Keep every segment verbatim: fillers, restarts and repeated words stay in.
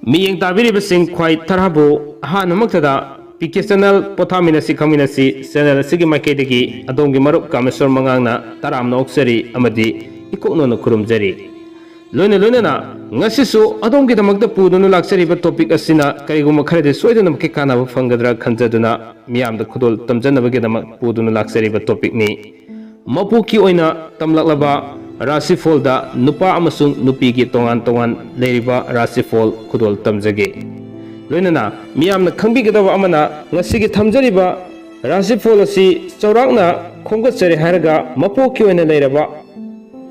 ꯃꯤꯠꯌꯦꯡ ꯇꯥꯕꯤꯔꯤꯕꯁꯤꯡ ꯈ꯭ꯋꯥꯏ ꯇꯔꯥꯕꯨ ꯑꯍꯥꯟꯕꯃꯛꯇꯗ P K channel ꯄꯣꯊꯥꯃꯤꯟꯅꯁꯤ ꯈꯪꯃꯤꯟꯅꯁꯤ channel ꯑꯁꯤꯒꯤ ꯃꯥꯏꯀꯩꯗꯒꯤ ꯑꯗꯣꯝꯒꯤ ꯃꯔꯨꯞ ꯀꯥꯃꯦꯁꯣꯔ ꯃꯉꯥꯡꯅ ꯇꯔꯥꯝꯅ ꯑꯣꯛꯆꯔꯤ ꯑꯃꯗꯤ ꯏꯀꯣꯛꯅꯣꯅ ꯈꯨꯔꯨꯝꯖꯔꯤ꯫ ꯂꯣꯏꯅ ꯂꯣꯏꯅꯅ ꯉꯁꯤꯁꯨ ꯑꯗꯣꯝꯒꯤꯗꯃꯛꯇ ꯄꯨꯗꯨꯅ ꯂꯥꯛꯆꯔꯤꯕ ꯇꯣꯄꯤꯛ ꯑꯁꯤꯅ ꯀꯔꯤꯒꯨꯝꯕ ꯈꯔꯗꯤ ꯁꯣꯏꯗꯅꯃꯛꯀꯤ ꯀꯥꯟꯅꯕ ꯐꯪꯒꯗ꯭ꯔꯥ ꯈꯟꯖꯗꯨꯅ ꯃꯤꯌꯥꯝꯗ ꯈꯨꯗꯣꯜ ꯇꯝꯖꯅꯕꯒꯤꯗꯃꯛ ꯄꯨꯗꯨꯅ ꯂꯥꯛꯆꯔꯤꯕ ꯇꯣꯄꯤꯛꯅꯤ꯫ ꯃꯄꯣꯛꯀꯤ ꯑꯣꯏꯅ ꯇꯝꯂꯛꯂꯕ ꯔꯥꯁꯤꯐꯣꯜꯗ ꯅꯨꯄꯥ ꯑꯃꯁꯨꯡ ꯅꯨꯄꯤꯒꯤ ꯇꯣꯉꯥꯟ ꯇꯣꯉꯥꯟ ꯂꯩꯔꯤꯕ ꯔꯥꯁꯤꯐꯣꯜ ꯈꯨꯗꯣꯜ ꯇꯝꯖꯒꯦ꯫ ꯂꯣꯏꯅꯅ ꯃꯤꯌꯥꯝꯅ ꯈꯪꯕꯤꯒꯗꯕ ꯑꯃꯅ, ꯉꯁꯤꯒꯤ ꯊꯝꯖꯔꯤꯕ ꯔꯥꯁꯤꯐꯣꯜ ꯑꯁꯤ ꯆꯥꯎꯔꯥꯛꯅ ꯈꯣꯝꯒꯠꯆꯔꯦ ꯍꯥꯏꯔꯒ ꯃꯄꯣꯛꯀꯤ ꯑꯣꯏꯅ ꯂꯩꯔꯕ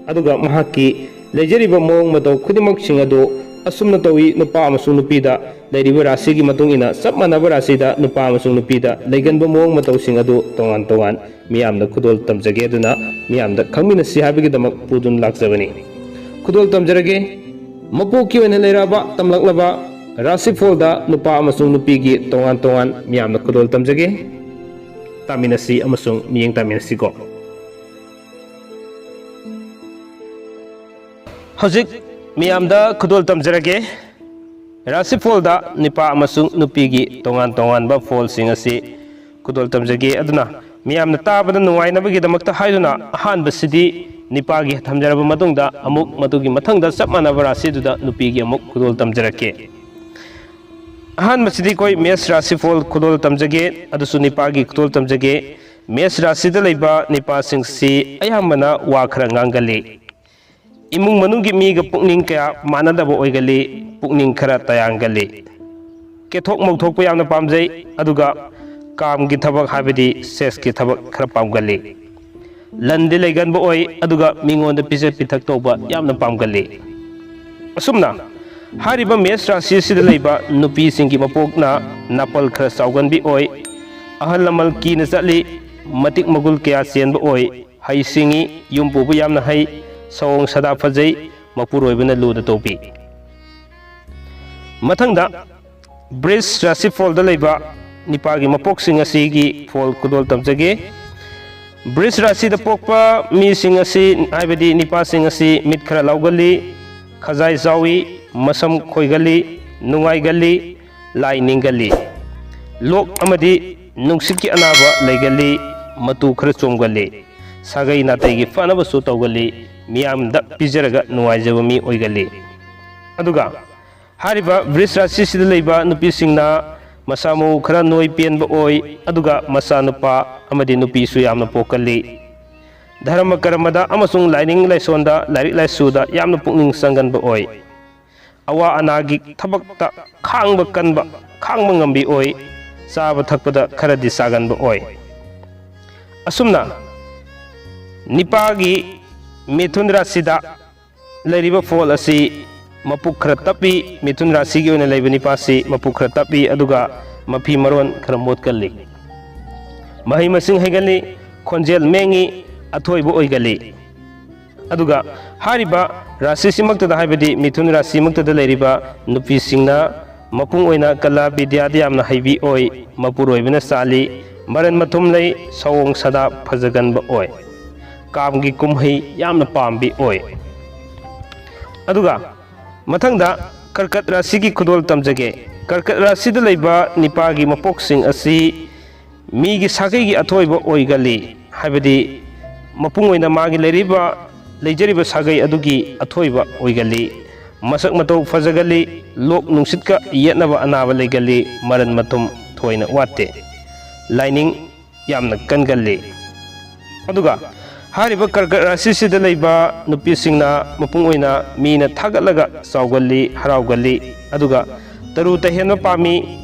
ꯑꯗꯨꯒ ꯃꯍꯥꯛꯀꯤ ꯂꯩꯖꯔꯤꯕ ꯃꯑꯣꯡ ꯃꯇꯧ ꯈꯨꯗꯤꯡꯃꯛꯁꯤꯡ ꯑꯗꯨ ꯑꯁꯨꯝꯅ ꯇꯧꯏ꯫ ꯅꯨꯄꯥ ꯑꯃꯁꯨꯡ ꯅꯨꯄꯤꯗ ꯂꯩꯔꯤꯕ ꯔꯥꯁꯤꯒꯤ ꯃꯇꯨꯡ ꯏꯟꯅ ꯆꯞ ꯃꯥꯟꯅꯕ ꯔꯥꯁꯤꯗ ꯅꯨꯄꯥ ꯑꯃꯁꯨꯡ ꯅꯨꯄꯤꯗ ꯂꯩꯒꯟꯕ ꯃꯑꯣꯡ ꯃꯇꯧꯁꯤꯡ ꯑꯗꯨ ꯇꯣꯉꯥꯟ ꯇꯣꯉꯥꯟ ꯃꯤꯌꯥꯝꯗ ꯈꯨꯗꯣꯜ ꯇꯝꯖꯒꯦ ꯑꯗꯨꯅ ꯃꯤꯌꯥꯝꯗ ꯈꯪꯃꯤꯟꯅꯁꯤ ꯍꯥꯏꯕꯒꯤꯗꯃꯛ ꯄꯨꯗꯨꯅ ꯂꯥꯛꯆꯕꯅꯤ꯫ ꯈꯨꯗꯣꯜ ꯇꯝꯖꯔꯒꯦ꯫ ꯃꯄꯣꯛꯀꯤ ꯑꯣꯏꯅ ꯂꯩꯔꯛꯑꯕ ꯇꯝꯂꯛꯂꯕ ꯔꯥꯁꯤꯐꯣꯜꯗ ꯅꯨꯄꯥ ꯑꯃꯁꯨꯡ ꯅꯨꯄꯤꯒꯤ ꯇꯣꯉꯥꯟ ꯇꯣꯉꯥꯟ ꯃꯤꯌꯥꯝꯅ ꯈꯨꯗꯣꯜ ꯇꯝꯖꯒꯦ꯫ ꯇꯥꯃꯤꯟꯅꯁꯤ ꯑꯃꯁꯨꯡ ꯃꯤꯠꯌꯦꯡ ꯇꯥꯃꯤꯟꯅꯁꯤꯀꯣ꯫ ꯍꯧꯖꯤꯛ ꯃꯤꯌꯥꯝꯗ ꯈꯨꯗꯣꯜ ꯇꯝꯖꯔꯒꯦ꯫ ꯔꯥꯁꯤꯐꯣꯜꯗ ꯅꯨꯄꯥ ꯑꯃꯁꯨꯡ ꯅꯨꯄꯤꯒꯤ ꯇꯣꯉꯥꯟ ꯇꯣꯉꯥꯟꯕ ꯐꯣꯜꯁꯤꯡ ꯑꯁꯤ ꯈꯨꯗꯣꯜ ꯇꯝꯖꯒꯦ꯫ ꯑꯗꯨꯅ ꯃꯤꯌꯥꯝꯅ ꯇꯥꯕꯗ ꯅꯨꯡꯉꯥꯏꯅꯕꯒꯤꯗꯃꯛꯇ ꯍꯥꯏꯗꯨꯅ ꯑꯍꯥꯟꯕꯁꯤꯗꯤ ꯅꯨꯄꯥꯒꯤ ꯊꯝꯖꯔꯕ ꯃꯇꯨꯡꯗ ꯑꯃꯨꯛ ꯃꯗꯨꯒꯤ ꯃꯊꯪꯗ ꯆꯞ ꯃꯥꯟꯅꯕ ꯔꯥꯁꯤꯗꯨꯗ ꯅꯨꯄꯤꯒꯤ ꯑꯃꯨꯛ ꯈꯨꯗꯣꯜ ꯇꯝꯖꯔꯛꯀꯦ꯫ ꯑꯍꯥꯟꯕꯁꯤꯗꯤ ꯑꯩꯈꯣꯏ ꯃꯦꯁ ꯔꯥꯁꯤꯐꯣꯜ ꯈꯨꯗꯣꯜ ꯇꯝꯖꯒꯦ, ꯑꯗꯨꯁꯨ ꯅꯨꯄꯥꯒꯤ ꯈꯨꯗꯣꯜ ꯇꯝꯖꯒꯦ꯫ ꯃꯦꯁ ꯔꯥꯁꯤꯗ ꯂꯩꯕ ꯅꯨꯄꯥꯁꯤꯡꯁꯤ ꯑꯌꯥꯝꯕꯅ ꯋꯥ ꯈꯔ ꯉꯥꯡꯒꯜꯂꯤ꯫ ꯏꯃꯨꯡ ꯃꯅꯨꯡꯒꯤ ꯃꯤꯒ ꯄꯨꯛꯅꯤꯡ ꯀꯌꯥ ꯃꯥꯟꯅꯗꯕ ꯑꯣꯏꯒꯜꯂꯤ, ꯄꯨꯛꯅꯤꯡ ꯈꯔ ꯇꯌꯥꯡꯒꯜꯂꯤ꯫ ꯀꯦꯊꯣꯛ ꯃꯧꯊꯣꯛꯄ ꯌꯥꯝꯅ ꯄꯥꯝꯖꯩ, ꯑꯗꯨꯒ ꯀꯥꯝꯒꯤ ꯊꯕꯛ ꯍꯥꯏꯕꯗꯤ ꯁꯦꯛꯁꯀꯤ ꯊꯕꯛ ꯈꯔ ꯄꯥꯝꯒꯜꯂꯤ꯫ ꯂꯟꯗꯤ ꯂꯩꯒꯟꯕ ꯑꯣꯏ, ꯑꯗꯨꯒ ꯃꯤꯉꯣꯟꯗ ꯄꯤꯖ ꯄꯤꯊꯛ ꯇꯧꯕ ꯌꯥꯝꯅ ꯄꯥꯝꯒꯜꯂꯤ꯫ ꯑꯁꯨꯝꯅ ꯍꯥꯏꯔꯤꯕ ꯃꯦꯁ ꯔꯥꯁꯤ ꯑꯁꯤꯗ ꯂꯩꯕ ꯅꯨꯄꯤꯁꯤꯡꯒꯤ ꯃꯄꯣꯛꯅ ꯅꯥꯄꯜ ꯈꯔ ꯆꯥꯎꯒꯟꯕꯤ ꯑꯣꯏ, ꯑꯍꯜ ꯂꯃꯟ ꯀꯤꯅ ꯆꯠꯂꯤ, ꯃꯇꯤꯛ ꯃꯒꯨꯜ ꯀꯌꯥ ꯆꯦꯟꯕ ꯑꯣꯏ, ꯍꯩ ꯁꯤꯡꯉꯤ, ꯌꯨꯝ ꯄꯨꯕ ꯌꯥꯝꯅ ꯍꯩ, ꯁꯑꯣꯡ ꯁꯥꯗꯥ ꯐꯖꯩ, ꯃꯄꯨꯔꯣꯏꯕꯅ ꯂꯨꯅ ꯇꯧꯕꯤ꯫ ꯃꯊꯪꯗ ꯕ꯭ꯔꯤꯖ ꯔꯥꯁꯤꯐꯣꯜꯗ ꯂꯩꯕ ꯅꯤꯄꯥꯒꯤ ꯃꯄꯣꯛꯁꯤꯡ ꯑꯁꯤꯒꯤ ꯐꯣꯜ ꯈꯨꯗꯣꯜ ꯇꯝꯖꯒꯦ꯫ ꯕ꯭ꯔꯤꯖ ꯔꯥꯁꯤꯗ ꯄꯣꯛꯄ ꯃꯤꯁꯤꯡ ꯑꯁꯤ, ꯍꯥꯏꯕꯗꯤ ꯅꯤꯄꯥꯁꯤꯡ ꯑꯁꯤ ꯃꯤꯠ ꯈꯔ ꯂꯥꯎꯒꯜꯂꯤ, ꯈꯖꯥꯏ ꯆꯥꯎꯏ, ꯃꯁꯝ ꯈꯣꯏꯒꯜꯂꯤ, ꯅꯨꯡꯉꯥꯏꯒꯜꯂꯤ, ꯂꯥꯏ ꯅꯤꯡꯒꯜꯂꯤ꯫ ꯂꯣꯛ ꯑꯃꯗꯤ ꯅꯨꯡꯁꯤꯠꯀꯤ ꯑꯅꯥꯕ ꯂꯩꯒꯜꯂꯤ, ꯃꯇꯨ ꯈꯔ ꯆꯣꯝꯒꯜꯂꯤ꯫ ꯁꯥꯒꯩ ꯅꯥꯇꯩꯒꯤ ꯐꯅꯕꯁꯨ ꯇꯧꯒꯜꯂꯤ, ꯃꯤꯌꯥꯝꯗ ꯄꯤꯖꯔꯒ ꯅꯨꯡꯉꯥꯏꯖꯕ ꯃꯤ ꯑꯣꯏꯒꯜꯂꯤ꯫ ꯑꯗꯨꯒ ꯍꯥꯏꯔꯤꯕ ꯕ꯭ꯔꯤꯖ ꯔꯥꯁꯤꯁꯤꯗ ꯂꯩꯕ ꯅꯨꯄꯤꯁꯤꯡꯅ ꯃꯁꯥ ꯃꯎ ꯈꯔ ꯅꯣꯏ ꯄꯦꯟꯕ ꯑꯣꯏ, ꯑꯗꯨꯒ ꯃꯆꯥꯅꯨꯄꯥ ꯑꯃꯗꯤ ꯅꯨꯄꯤꯁꯨ ꯌꯥꯝꯅ ꯄꯣꯛꯀꯜꯂꯤ꯫ ꯙꯔꯃ ꯀꯔꯃꯗ ꯑꯃꯁꯨꯡ ꯂꯥꯏꯅꯤꯡ ꯂꯥꯏꯁꯣꯟꯗ, ꯂꯥꯏꯔꯤꯛ ꯂꯥꯏꯁꯨꯗ ꯌꯥꯝꯅ ꯄꯨꯛꯅꯤꯡ ꯆꯪꯒꯟꯕ ꯑꯣꯏ꯫ ꯑꯋꯥ ꯑꯅꯥꯒꯤ ꯊꯕꯛꯇ ꯈꯥꯡꯕ ꯀꯟꯕ, ꯈꯥꯡꯕ ꯉꯝꯕꯤ ꯑꯣꯏ꯫ ꯆꯥꯕ ꯊꯛꯄꯗ ꯈꯔꯗꯤ ꯆꯥꯒꯟꯕ ꯑꯣꯏ꯫ ꯑꯁꯨꯝꯅ ꯅꯤꯄꯥꯒꯤ ꯃꯤꯊꯨꯟ ꯔꯥꯁꯤꯗ ꯂꯩꯔꯤꯕ ꯐꯣꯜ ꯑꯁꯤ ꯃꯄꯨꯛ ꯈꯔ ꯇꯞꯄꯤ꯫ ꯃꯤꯊꯨꯟ ꯔꯥꯁꯤꯒꯤ ꯑꯣꯏꯅ ꯂꯩꯕ ꯅꯤꯄꯥꯁꯤ ꯃꯄꯨꯛ ꯈꯔ ꯇꯞꯄꯤ, ꯑꯗꯨꯒ ꯃꯐꯤ ꯃꯔꯣꯟ ꯈꯔ ꯃꯣꯠꯀꯜꯂꯤ꯫ ꯃꯍꯩ ꯃꯁꯤꯡ ꯍꯩꯒꯜꯂꯤ, ꯈꯣꯟꯖꯦꯜ ꯃꯦꯡꯉꯤ, ꯑꯊꯣꯏꯕ ꯑꯣꯏꯒꯜꯂꯤ꯫ ꯑꯗꯨꯒ ꯍꯥꯏꯔꯤꯕ ꯔꯥꯁꯤꯁꯤꯃꯛꯇꯗ, ꯍꯥꯏꯕꯗꯤ ꯃꯤꯊꯨꯟ ꯔꯥꯁꯤꯃꯛꯇꯗ ꯂꯩꯔꯤꯕ ꯅꯨꯄꯤꯁꯤꯡꯅ ꯃꯄꯨꯡ ꯑꯣꯏꯅ ꯀꯂꯥ ꯕꯤꯗ꯭ꯌꯥꯗ ꯌꯥꯝꯅ ꯍꯩꯕꯤ ꯑꯣꯏ, ꯃꯄꯨꯔꯣꯏꯕꯅ ꯆꯥꯜꯂꯤ, ꯃꯔꯟ ꯃꯊꯨꯝ ꯂꯩ, ꯁꯑꯣꯡ ꯁꯥꯗꯥ ꯐꯖꯒꯟꯕ ꯑꯣꯏ, ꯀꯥꯝꯒꯤ ꯀꯨꯝꯍꯩ ꯌꯥꯝꯅ ꯄꯥꯝꯕꯤ ꯑꯣꯏ꯫ ꯑꯗꯨꯒ ꯃꯊꯪꯗ ꯀꯔꯀꯠ ꯔꯥꯁꯤꯒꯤ ꯈꯨꯗꯣꯜ ꯇꯝꯖꯒꯦ꯫ ꯀꯔꯀꯠ ꯔꯥꯁꯤꯗ ꯂꯩꯕ ꯅꯤꯄꯥꯒꯤ ꯃꯄꯣꯛꯁꯤꯡ ꯑꯁꯤ ꯃꯤꯒꯤ ꯁꯥꯒꯩꯒꯤ ꯑꯊꯣꯏꯕ ꯑꯣꯏꯒꯜꯂꯤ, ꯍꯥꯏꯕꯗꯤ ꯃꯄꯨꯡ ꯑꯣꯏꯅ ꯃꯥꯒꯤ ꯂꯩꯔꯤꯕ, ꯂꯩꯖꯔꯤꯕ ꯁꯥꯒꯩ ꯑꯗꯨꯒꯤ ꯑꯊꯣꯏꯕ ꯑꯣꯏꯒꯜꯂꯤ꯫ ꯃꯁꯛ ꯃꯇꯧ ꯐꯖꯒꯜꯂꯤ, ꯂꯣꯛ ꯅꯨꯡꯁꯤꯠꯀ ꯌꯦꯠꯅꯕ ꯑꯅꯥꯕ ꯂꯩꯒꯜꯂꯤ, ꯃꯔꯟ ꯃꯊꯨꯝ ꯊꯣꯏꯅ ꯋꯥꯠꯇꯦ, ꯂꯥꯏꯅꯤꯡ ꯌꯥꯝꯅ ꯀꯟꯒꯜꯂꯤ꯫ ꯑꯗꯨꯒ ꯍꯥꯏꯔꯤꯕ ꯀꯔꯀꯠ ꯔꯥꯁꯤꯁꯤꯗ ꯂꯩꯕ ꯅꯨꯄꯤꯁꯤꯡꯅ ꯃꯄꯨꯡ ꯑꯣꯏꯅ ꯃꯤꯅ ꯊꯥꯒꯠꯂꯒ ꯆꯥꯎꯒꯜꯂꯤ, ꯍꯔꯥꯎꯒꯜꯂꯤ꯫ ꯑꯗꯨꯒ ꯇꯔꯨ ꯇꯍꯦꯟꯕ ꯄꯥꯝꯃꯤ,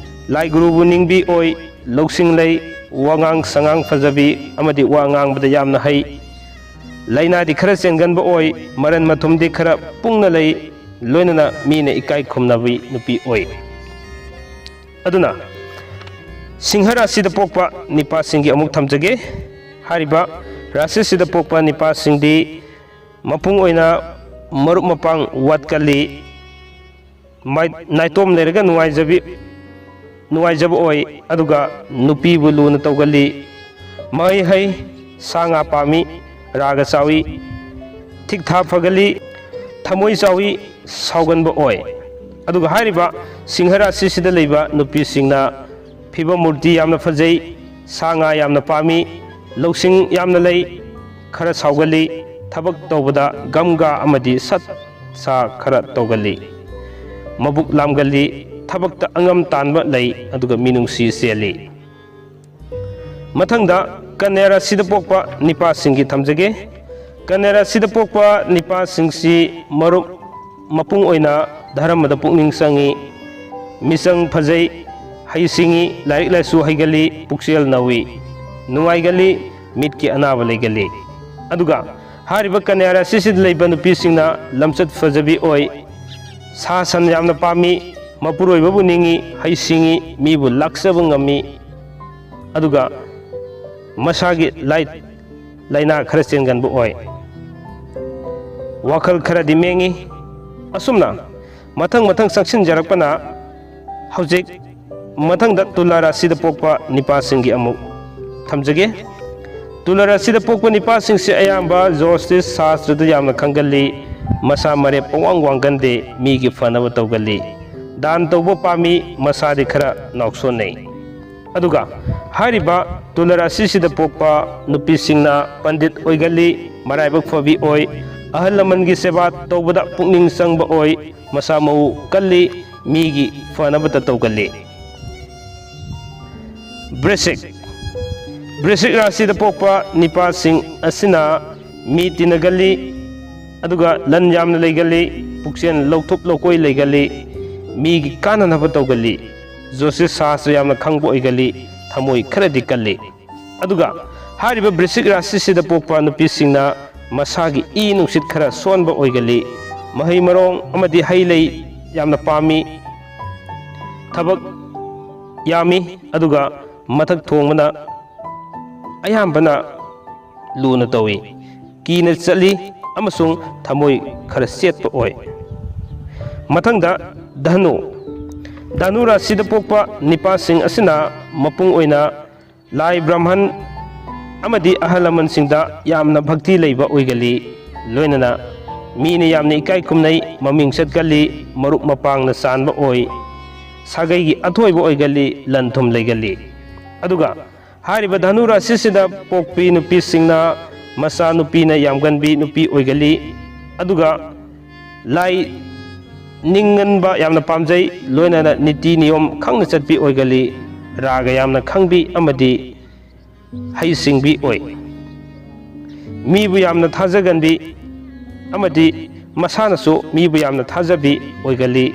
ꯂꯥꯏ ꯒꯨꯔꯨꯕꯨ ꯅꯤꯡꯕꯤ ꯑꯣꯏ, ꯂꯧꯁꯤꯡ ꯂꯩ, ꯋꯥꯉꯥꯡ ꯁꯉꯥꯡ ꯐꯖꯕꯤ ꯑꯃꯗꯤ ꯋꯥ ꯉꯥꯡꯕꯗ ꯌꯥꯝꯅ ꯍꯩ, ꯂꯥꯏꯅꯥꯗꯤ ꯈꯔ ꯆꯦꯟꯒꯟꯕ ꯑꯣꯏ, ꯃꯔꯟ ꯃꯊꯨꯝꯗꯤ ꯈꯔ ꯄꯨꯡꯅ ꯂꯩ, ꯂꯣꯏꯅꯅ ꯃꯤꯅ ꯏꯀꯥꯏ ꯈꯨꯝꯅꯕꯤ ꯅꯨꯄꯤ ꯑꯣꯏ꯫ ꯑꯗꯨꯅ ꯁꯤꯡꯍ ꯔꯥꯁꯤꯗ ꯄꯣꯛꯄ ꯅꯤꯄꯥꯁꯤꯡꯒꯤ ꯑꯃꯨꯛ ꯊꯝꯖꯒꯦ꯫ ꯍꯥꯏꯔꯤꯕ ꯔꯥꯁꯤꯁꯤꯗ ꯄꯣꯛꯄ ꯅꯤꯄꯥꯁꯤꯡꯗꯤ ꯃꯄꯨꯡ ꯑꯣꯏꯅ ꯃꯔꯨꯞ ꯃꯄꯥꯡ ꯋꯥꯠꯀꯜꯂꯤ, ꯃꯥꯏ-, ꯅꯥꯏꯇꯣꯝ ꯂꯩꯔꯒ ꯅꯨꯡꯉꯥꯏꯖꯕꯤ, ꯅꯨꯡꯉꯥꯏꯖꯕ ꯑꯣꯏ, ꯑꯗꯨꯒ ꯅꯨꯄꯤꯕꯨ ꯂꯨꯅ ꯇꯧꯒꯜꯂꯤ꯫ ꯃꯍꯩ ꯍꯩ, ꯁꯥ ꯉꯥ ꯄꯥꯝꯃꯤ, ꯔꯥꯒ ꯆꯥꯎꯏ, ꯊꯤꯛ ꯊꯥ ꯐꯒꯜꯂꯤ, ꯊꯃꯣꯏ ꯆꯥꯎꯏ, ꯁꯥꯎꯒꯟꯕ ꯑꯣꯏ꯫ ꯑꯗꯨꯒ ꯍꯥꯏꯔꯤꯕ ꯁꯤꯡꯍ ꯔꯥꯁꯤꯁꯤꯗ ꯂꯩꯕ ꯅꯨꯄꯤꯁꯤꯡꯅ ꯐꯤꯕꯝ ꯃꯨꯔꯇꯤ ꯌꯥꯝꯅ ꯐꯖꯩ, ꯁꯥ ꯉꯥ ꯌꯥꯝꯅ ꯄꯥꯝꯃꯤ, ꯂꯧꯁꯤꯡ ꯌꯥꯝꯅ ꯂꯩ, ꯈꯔ ꯁꯥꯎꯒꯜꯂꯤ, ꯊꯕꯛ ꯇꯧꯕꯗ ꯒꯝꯒꯥ ꯑꯃꯗꯤ ꯁꯠ ꯁꯥ ꯈꯔ ꯇꯧꯒꯜꯂꯤ, ꯃꯕꯨꯛ ꯂꯥꯝꯒꯜꯂꯤ, ꯊꯕꯛꯇ ꯑꯉꯝ ꯇꯥꯟꯕ ꯂꯩ, ꯑꯗꯨꯒ ꯃꯤꯅꯨꯡꯁꯤ ꯆꯦꯜꯂꯤ꯫ ꯃꯊꯪꯗ ꯀꯟꯌꯥ ꯔꯥꯁꯤꯗ ꯄꯣꯛꯄ ꯅꯤꯄꯥꯁꯤꯡꯒꯤ ꯊꯝꯖꯒꯦ꯫ ꯀꯟꯌꯥ ꯔꯥꯁꯤꯗ ꯄꯣꯛꯄ ꯅꯤꯄꯥꯁꯤꯡꯁꯤ ꯃꯔꯨꯞ ꯃꯄꯨꯡ ꯑꯣꯏꯅ ꯙꯔꯃꯗ ꯄꯨꯛꯅꯤꯡ ꯆꯪꯏ, ꯃꯤꯆꯪ ꯐꯖꯩ, ꯍꯩꯁꯤꯡꯏ, ꯂꯥꯏꯔꯤꯛ ꯂꯥꯏꯁꯨ ꯍꯩꯒꯜꯂꯤ, ꯄꯨꯛꯆꯦꯜ ꯅꯧꯏ, ꯅꯨꯡꯉꯥꯏꯒꯜꯂꯤ, ꯃꯤꯠꯀꯤ ꯑꯅꯥꯕ ꯂꯩꯒꯜꯂꯤ꯫ ꯑꯗꯨꯒ ꯍꯥꯏꯔꯤꯕ ꯀꯟꯌꯥ ꯔꯥꯁꯤꯁꯤꯗ ꯂꯩꯕ ꯅꯨꯄꯤꯁꯤꯡꯅ ꯂꯝꯆꯠ ꯐꯖꯕꯤ ꯑꯣꯏ, ꯁꯥ ꯁꯟ ꯌꯥꯝꯅ ꯄꯥꯝꯃꯤ, ꯃꯄꯨꯔꯣꯏꯕꯕꯨ ꯅꯤꯡꯏ, ꯍꯩꯁꯤꯡꯏ, ꯃꯤꯕꯨ ꯂꯥꯛꯆꯕ ꯉꯝꯃꯤ, ꯑꯗꯨꯒ ꯃꯁꯥꯒꯤ ꯂꯥꯏ ꯂꯥꯏꯅꯥ ꯈꯔ ꯆꯦꯟꯒꯟꯕ ꯑꯣꯏ꯫ ꯋꯥꯈꯜ ꯈꯔꯗꯤ ꯃꯦꯡꯉꯤ꯫ ꯑꯁꯨꯝꯅ ꯃꯊꯪ ꯃꯊꯪ ꯆꯪꯁꯤꯟꯖꯔꯛꯄꯅ ꯍꯧꯖꯤꯛ ꯃꯊꯪꯗ ꯇꯨꯂꯥ ꯔꯥꯁꯤꯗ ꯄꯣꯛꯄ ꯅꯤꯄꯥꯁꯤꯡꯒꯤ ꯑꯃꯨꯛ ꯊꯝꯖꯒꯦ꯫ ꯇꯨꯂꯥ ꯔꯥꯁꯤꯗ ꯄꯣꯛꯄ ꯅꯤꯄꯥꯁꯤꯡꯁꯦ ꯑꯌꯥꯝꯕ ꯖꯣꯁꯇꯤꯁ ꯁꯥꯁꯇ꯭ꯔꯗ ꯌꯥꯝꯅ ꯈꯪꯒꯜꯂꯤ, ꯃꯁꯥ ꯃꯔꯦꯞ ꯄꯪꯋꯥꯡ ꯋꯥꯡꯒꯟꯗꯦ, ꯃꯤꯒꯤ ꯐꯅꯕ ꯇꯧꯒꯜꯂꯤ, ꯗꯥꯟ ꯇꯧꯕ ꯄꯥꯝꯃꯤ, ꯃꯁꯥꯗꯤ ꯈꯔ ꯅꯥꯎꯁꯣꯟꯅꯩ꯫ ꯑꯗꯨꯒ ꯍꯥꯏꯔꯤꯕ ꯇꯨꯂꯥ ꯔꯥꯁꯤꯁꯤꯗ ꯄꯣꯛꯄ ꯅꯨꯄꯤꯁꯤꯡꯅ ꯄꯟꯗꯤꯠ ꯑꯣꯏꯒꯜꯂꯤ, ꯃꯔꯥꯏꯕꯛ ꯐꯕꯤ ꯑꯣꯏ, ꯑꯍꯜ ꯂꯃꯟꯒꯤ ꯁꯦꯕꯥ ꯇꯧꯕꯗ ꯄꯨꯛꯅꯤꯡ ꯆꯪꯕ ꯑꯣꯏ, ꯃꯁꯥ ꯃꯎ ꯀꯜꯂꯤ, ꯃꯤꯒꯤ ꯐꯅꯕꯇ ꯇꯧꯒꯜꯂꯤ꯫ ꯕ꯭ꯔꯤꯁꯤꯛ, ꯕ꯭ꯔꯤꯁꯤꯛ ꯔꯥꯁꯤꯗ ꯄꯣꯛꯄ ꯅꯤꯄꯥꯁꯤꯡ ꯑꯁꯤꯅ ꯃꯤ ꯇꯤꯟꯅꯒꯜꯂꯤ, ꯑꯗꯨꯒ ꯂꯟ ꯌꯥꯝꯅ ꯂꯩꯒꯜꯂꯤ, ꯄꯨꯛꯆꯦꯜ ꯂꯧꯊꯣꯛ ꯂꯧꯀꯣꯏ ꯂꯩꯒꯜꯂꯤ, ꯃꯤꯒꯤ ꯀꯥꯟꯅꯅꯕ ꯇꯧꯒꯜꯂꯤ, ꯖꯣꯁꯤꯁ ꯁꯥꯁꯇ꯭ꯔ ꯌꯥꯝꯅ ꯈꯪꯕ ꯑꯣꯏꯒꯜꯂꯤ, ꯊꯃꯣꯏ ꯈꯔꯗꯤ ꯀꯜꯂꯤ꯫ ꯑꯗꯨꯒ ꯍꯥꯏꯔꯤꯕ ꯕ꯭ꯔꯤꯁꯤꯛ ꯔꯥꯁꯤꯁꯤꯗ ꯄꯣꯛꯄ ꯅꯨꯄꯤꯁꯤꯡꯅ ꯃꯁꯥꯒꯤ ꯏ ꯅꯨꯡꯁꯤꯠ ꯈꯔ ꯁꯣꯟꯕ ꯑꯣꯏꯒꯜꯂꯤ, ꯃꯍꯩ ꯃꯔꯣꯡ ꯑꯃꯗꯤ ꯍꯩ ꯂꯩ ꯌꯥꯝꯅ ꯄꯥꯝꯃꯤ, ꯊꯕꯛ ꯌꯥꯝꯃꯤ, ꯑꯗꯨꯒ ꯃꯊꯛ ꯊꯣꯡꯕꯅ ꯑꯌꯥꯝꯕꯅ ꯂꯨꯅ ꯇꯧꯏ, ꯀꯤꯅ ꯆꯠꯂꯤ ꯑꯃꯁꯨꯡ ꯊꯃꯣꯏ ꯈꯔ ꯆꯦꯠꯄ ꯑꯣꯏ꯫ ꯃꯊꯪꯗ ꯙꯅꯨ꯫ ꯙꯅꯨ ꯔꯥꯁꯤꯗ ꯄꯣꯛꯄ ꯅꯤꯄꯥꯁꯤꯡ ꯑꯁꯤꯅ ꯃꯄꯨꯡ ꯑꯣꯏꯅ ꯂꯥꯏ ꯕ꯭ꯔꯥꯍꯃꯟ ꯑꯃꯗꯤ ꯑꯍꯜ ꯂꯃꯟꯁꯤꯡꯗ ꯌꯥꯝꯅ ꯚꯛꯇꯤ ꯂꯩꯕ ꯑꯣꯏꯒꯜꯂꯤ, ꯂꯣꯏꯅꯅ ꯃꯤꯅ ꯌꯥꯝꯅ ꯏꯀꯥꯏ ꯈꯨꯝꯅꯩ, ꯃꯃꯤꯡ ꯆꯠꯀꯜꯂꯤ, ꯃꯔꯨꯞ ꯃꯄꯥꯡꯅ ꯆꯥꯟꯕ ꯑꯣꯏ, ꯁꯥꯒꯩꯒꯤ ꯑꯊꯣꯏꯕ ꯑꯣꯏꯒꯜꯂꯤ, ꯂꯟ ꯊꯨꯝ ꯂꯩꯒꯜꯂꯤ꯫ ꯑꯗꯨꯒ ꯍꯥꯏꯔꯤꯕ ꯙꯅꯨ ꯔꯥꯁꯤꯁꯤꯗ ꯄꯣꯛꯄꯤ ꯅꯨꯄꯤꯁꯤꯡꯅ ꯃꯆꯥ ꯅꯨꯄꯤꯅ ꯌꯥꯝꯒꯟꯕꯤ ꯅꯨꯄꯤ ꯑꯣꯏꯒꯜꯂꯤ꯫ ꯑꯗꯨꯒ ꯂꯥꯏ ꯅꯤꯡꯒꯟꯕ ꯌꯥꯝꯅ ꯄꯥꯝꯖꯩ, ꯂꯣꯏꯅꯅ ꯅꯤꯇꯤ ꯅꯤꯌꯣꯝ ꯈꯪꯅ ꯆꯠꯄꯤ ꯑꯣꯏꯒꯜꯂꯤ, ꯔꯥꯒ ꯌꯥꯝꯅ ꯈꯪꯕꯤ ꯑꯃꯗꯤ ꯍꯩꯁꯤꯡꯕꯤ ꯑꯣꯏ꯫ ꯃꯤꯕꯨ ꯌꯥꯝꯅ ꯊꯥꯖꯒꯟꯕꯤ ꯑꯃꯗꯤ ꯃꯁꯥꯅꯁꯨ ꯃꯤꯕꯨ ꯌꯥꯝꯅ ꯊꯥꯖꯕꯤ ꯑꯣꯏꯒꯜꯂꯤ,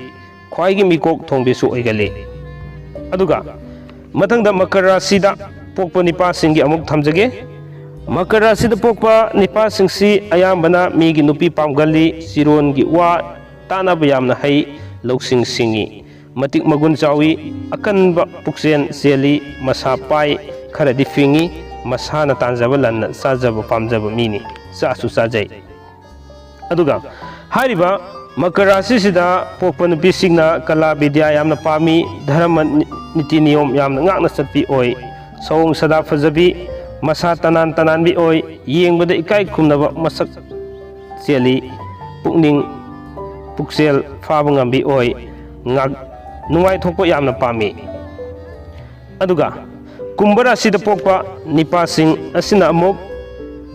ꯈ꯭ꯋꯥꯏꯒꯤ ꯃꯤꯀꯣꯛ ꯊꯣꯡꯕꯤꯁꯨ ꯑꯣꯏꯒꯜꯂꯤ꯫ ꯑꯗꯨꯒ ꯃꯊꯪꯗ ꯃꯀꯔ ꯔꯥꯁꯤꯗ ꯄꯣꯛꯄ ꯅꯤꯄꯥꯁꯤꯡꯒꯤ ꯑꯃꯨꯛ ꯊꯝꯖꯒꯦ꯫ ꯃꯀꯔ ꯔꯥꯁꯤꯗ ꯄꯣꯛꯄ ꯅꯤꯄꯥꯁꯤꯡꯁꯤ ꯑꯌꯥꯝꯕꯅ ꯃꯤꯒꯤ ꯅꯨꯄꯤ ꯄꯥꯝꯒꯜꯂꯤ, ꯆꯤꯔꯣꯟꯒꯤ ꯋꯥ ꯇꯥꯅꯕ ꯌꯥꯝꯅ ꯍꯩ, ꯂꯧꯁꯤꯡ ꯁꯤꯡꯉꯤ, ꯃꯇꯤꯛ ꯃꯒꯨꯟ ꯆꯥꯎꯏ, ꯑꯀꯟꯕ ꯄꯨꯛꯆꯦꯜ ꯆꯦꯜꯂꯤ, ꯃꯁꯥ ꯄꯥꯏ, ꯈꯔꯗꯤ ꯐꯤꯡꯉꯤ, ꯃꯁꯥꯅ ꯇꯥꯟꯖꯕ ꯂꯟꯅ ꯆꯥꯖꯕ ꯄꯥꯝꯖꯕ ꯃꯤꯅꯤ, ꯆꯥꯁꯨ ꯆꯥꯖꯩ꯫ ꯑꯗꯨꯒ ꯍꯥꯏꯔꯤꯕ ꯃꯀꯔ ꯔꯥꯁꯤꯁꯤꯗ ꯄꯣꯛꯄ ꯅꯨꯄꯤꯁꯤꯡꯅ ꯀꯂꯥ ꯕꯤꯗ꯭ꯌꯥ ꯌꯥꯝꯅ ꯄꯥꯝꯃꯤ, ꯙꯔꯃ ꯅꯤ-, ꯅꯤꯇꯤ ꯅꯤꯌꯣꯝ ꯌꯥꯝꯅ ꯉꯥꯛꯅ ꯆꯠꯄꯤ ꯑꯣꯏ, ꯁꯑꯣꯡ ꯁꯥꯗꯥ ꯐꯖꯕꯤ, ꯃꯁꯥ ꯇꯅꯥꯟ ꯇꯅꯥꯟꯕꯤ ꯑꯣꯏ, ꯌꯦꯡꯕꯗ ꯏꯀꯥꯏ ꯈꯨꯝꯅꯕ ꯃꯁꯛ ꯆꯦꯜꯂꯤ, ꯄꯨꯛꯅꯤꯡ ꯄꯨꯛꯆꯦꯜ ꯐꯥꯕ ꯉꯝꯕꯤ ꯑꯣꯏ, ꯉꯥꯛ-, ꯅꯨꯡꯉꯥꯏꯊꯣꯛꯄ ꯌꯥꯝꯅ ꯄꯥꯝꯃꯤ꯫ ꯑꯗꯨꯒ ꯀꯨꯝꯚ ꯔꯥꯁꯤꯗ ꯄꯣꯛꯄ ꯅꯤꯄꯥꯁꯤꯡ ꯑꯁꯤꯅ ꯑꯃꯨꯛ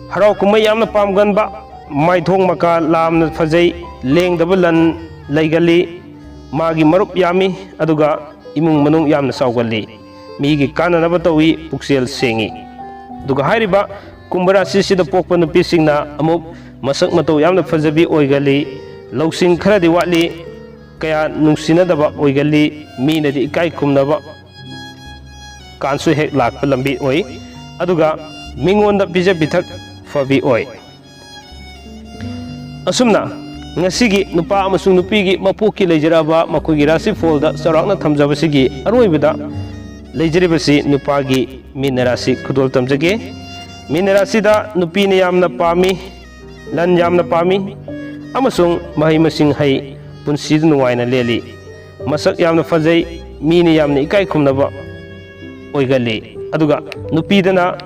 ꯍꯔꯥꯎ ꯀꯨꯝꯍꯩ ꯌꯥꯝꯅ ꯄꯥꯝꯒꯟꯕ, ꯃꯥꯏꯊꯣꯡ ꯃꯀꯥ ꯂꯥꯝꯅ ꯐꯖꯩ, ꯂꯦꯡꯗꯕ ꯂꯟ ꯂꯩꯒꯜꯂꯤ, ꯃꯥꯒꯤ ꯃꯔꯨꯞ ꯌꯥꯝꯃꯤ, ꯑꯗꯨꯒ ꯏꯃꯨꯡ ꯃꯅꯨꯡ ꯌꯥꯝꯅ ꯆꯥꯎꯒꯜꯂꯤ, ꯃꯤꯒꯤ ꯀꯥꯟꯅꯅꯕ ꯇꯧꯏ, ꯄꯨꯛꯆꯦꯜ ꯁꯦꯡꯏ꯫ ꯑꯗꯨꯒ ꯍꯥꯏꯔꯤꯕ ꯀꯨꯝꯚ ꯔꯥꯁꯤꯁꯤꯗ ꯄꯣꯛꯄ ꯅꯨꯄꯤꯁꯤꯡꯅ ꯑꯃꯨꯛ ꯃꯁꯛ ꯃꯇꯧ ꯌꯥꯝꯅ ꯐꯖꯕꯤ ꯑꯣꯏꯒꯜꯂꯤ, ꯂꯧꯁꯤꯡ ꯈꯔꯗꯤ ꯋꯥꯠꯂꯤ, ꯀꯌꯥ ꯅꯨꯡꯁꯤꯅꯗꯕ ꯑꯣꯏꯒꯜꯂꯤ, ꯃꯤꯅꯗꯤ ꯏꯀꯥꯏ ꯈꯨꯝꯅꯕ ꯀꯥꯟꯁꯨ ꯍꯦꯛ ꯂꯥꯛꯄ ꯂꯝꯕꯤ ꯑꯣꯏ꯫ ꯑꯗꯨꯒ ꯃꯤꯉꯣꯟꯗ ꯄꯤꯖ ꯄꯤꯊꯛ ꯐꯕꯤ ꯑꯣꯏ꯫ ꯑꯁꯨꯝꯅ ꯉꯁꯤꯒꯤ ꯅꯨꯄꯥ ꯑꯃꯁꯨꯡ ꯅꯨꯄꯤꯒꯤ ꯃꯄꯣꯛꯀꯤ ꯂꯩꯖꯔꯛꯑꯕ ꯃꯈꯣꯏꯒꯤ ꯔꯥꯁꯤ ꯐꯣꯜꯗ ꯆꯥꯎꯔꯥꯛꯅ ꯊꯝꯖꯕꯁꯤꯒꯤ ꯑꯔꯣꯏꯕꯗ ꯂꯩꯖꯔꯤꯕꯁꯤ ꯅꯨꯄꯥꯒꯤ ꯃꯤꯅ ꯔꯥꯁꯤ ꯈꯨꯗꯣꯜ ꯇꯝꯖꯒꯦ꯫ ꯃꯤꯅ ꯔꯥꯁꯤꯗ ꯅꯨꯄꯤꯅ ꯌꯥꯝꯅ ꯄꯥꯝꯃꯤ, ꯂꯟ ꯌꯥꯝꯅ ꯄꯥꯝꯃꯤ ꯑꯃꯁꯨꯡ ꯃꯍꯩ ꯃꯁꯤꯡ ꯍꯩ, ꯄꯨꯟꯁꯤꯗ ꯅꯨꯡꯉꯥꯏꯅ ꯂꯦꯜꯂꯤ꯫ ꯃꯁꯛ ꯌꯥꯝꯅ ꯐꯖꯩ, ꯃꯤꯅ ꯌꯥꯝꯅ ꯏꯀꯥꯏ ꯈꯨꯝꯅꯕ ꯑꯣꯏꯒꯜꯂꯤ꯫ ꯑꯗꯨꯒ ꯅꯨꯄꯤꯗꯅ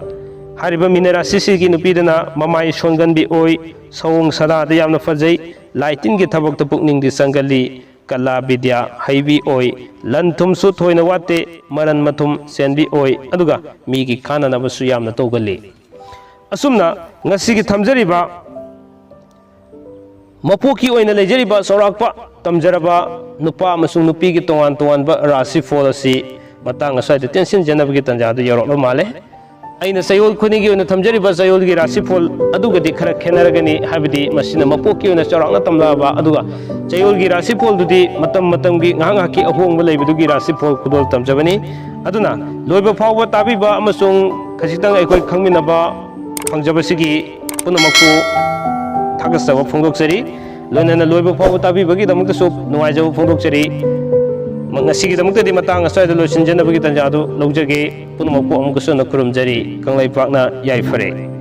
ꯍꯥꯏꯔꯤꯕ ꯃꯤꯅ ꯔꯥꯁꯤꯁꯤꯒꯤ ꯅꯨꯄꯤꯗꯅ ꯃꯃꯥꯏ ꯁꯣꯟꯒꯟꯕꯤ ꯑꯣꯏ, ꯁꯑꯣꯡ ꯁꯥꯗꯥꯗ ꯌꯥꯝꯅ ꯐꯖꯩ, ꯂꯥꯏ ꯇꯤꯟꯒꯤ ꯊꯕꯛꯇ ꯄꯨꯛꯅꯤꯡꯗꯤ ꯆꯪꯒꯜꯂꯤ, ꯀꯂꯥ ꯕꯤꯗ꯭ꯌꯥ ꯍꯩꯕꯤ ꯑꯣꯏ, ꯂꯟ ꯊꯨꯝꯁꯨ ꯊꯣꯏꯅ ꯋꯥꯠꯇꯦ, ꯃꯔꯟ ꯃꯊꯨꯝ ꯆꯦꯟꯕꯤ ꯑꯣꯏ, ꯑꯗꯨꯒ ꯃꯤꯒꯤ ꯀꯥꯟꯅꯅꯕꯁꯨ ꯌꯥꯝꯅ ꯇꯧꯒꯜꯂꯤ꯫ ꯑꯁꯨꯝꯅ ꯉꯁꯤꯒꯤ ꯊꯝꯖꯔꯤꯕ ꯃꯄꯣꯛꯀꯤ ꯑꯣꯏꯅ ꯂꯩꯖꯔꯤꯕ ꯆꯥꯎꯔꯥꯛꯄ ꯇꯝꯖꯔꯕ ꯅꯨꯄꯥ ꯑꯃꯁꯨꯡ ꯅꯨꯄꯤꯒꯤ ꯇꯣꯉꯥꯟ ꯇꯣꯉꯥꯟꯕ ꯔꯥꯁꯤꯐꯣꯜ ꯑꯁꯤ ꯃꯇꯥꯡ ꯑꯁ꯭ꯋꯥꯏꯗ ꯇꯦꯟꯁꯤꯟꯖꯅꯕꯒꯤ ꯇꯥꯟꯖꯥꯗꯨ ꯌꯧꯔꯛꯂ ꯃꯥꯜꯂꯦ꯫ ꯑꯩꯅ ꯆꯌꯣꯜ ꯈꯨꯗꯤꯡꯒꯤ ꯑꯣꯏꯅ ꯊꯝꯖꯔꯤꯕ ꯆꯌꯣꯜꯒꯤ ꯔꯥꯁꯤꯐꯣꯜ ꯑꯗꯨꯒꯗꯤ ꯈꯔ ꯈꯦꯠꯅꯔꯒꯅꯤ, ꯍꯥꯏꯕꯗꯤ ꯃꯁꯤꯅ ꯃꯄꯣꯛꯀꯤ ꯑꯣꯏꯅ ꯆꯥꯎꯔꯥꯛꯅ ꯇꯝꯂꯛꯑꯕ, ꯑꯗꯨꯒ ꯆꯌꯣꯜꯒꯤ ꯔꯥꯁꯤꯐꯣꯜꯗꯨꯗꯤ ꯃꯇꯝ ꯃꯇꯝꯒꯤ ꯉꯥꯏꯍꯥꯛ ꯉꯥꯏꯍꯥꯛꯀꯤ ꯑꯍꯣꯡꯕ ꯂꯩꯕꯗꯨꯒꯤ ꯔꯥꯁꯤꯐꯣꯜ ꯈꯨꯗꯣꯜ ꯇꯝꯖꯕꯅꯤ꯫ ꯑꯗꯨꯅ ꯂꯣꯏꯕ ꯐꯥꯎꯕ ꯇꯥꯕꯤꯕ ꯑꯃꯁꯨꯡ ꯈꯖꯤꯛꯇꯪ ꯑꯩꯈꯣꯏ ꯈꯪꯃꯤꯟꯅꯕ ꯐꯪꯖꯕꯁꯤꯒꯤ ꯄꯨꯝꯅꯃꯛꯄꯨ ꯊꯥꯒꯠꯆꯕ ꯐꯣꯡꯗꯣꯛꯆꯔꯤ꯫ ꯂꯣꯏꯅꯅ ꯂꯣꯏꯕ ꯐꯥꯎꯕ ꯇꯥꯕꯤꯕꯒꯤꯗꯃꯛꯇꯁꯨ ꯅꯨꯡꯉꯥꯏꯖꯕ ꯐꯣꯡꯗꯣꯛꯆꯔꯤ꯫ ꯉꯁꯤꯒꯤꯗꯃꯛꯇꯗꯤ ꯃꯇꯥꯡ ꯑꯁ꯭ꯋꯥꯏꯗ ꯂꯣꯏꯁꯤꯟꯖꯅꯕꯒꯤ ꯇꯥꯟꯖꯥꯗꯨ ꯂꯧꯖꯒꯦ꯫ ꯄꯨꯝꯅꯃꯛꯄꯨ ꯑꯃꯨꯛꯀꯁꯨ ꯍꯟꯅ ꯈꯨꯔꯨꯝꯖꯔꯤ꯫ ꯀꯪꯂꯩꯄꯥꯛꯅ ꯌꯥꯏꯐꯔꯦ꯫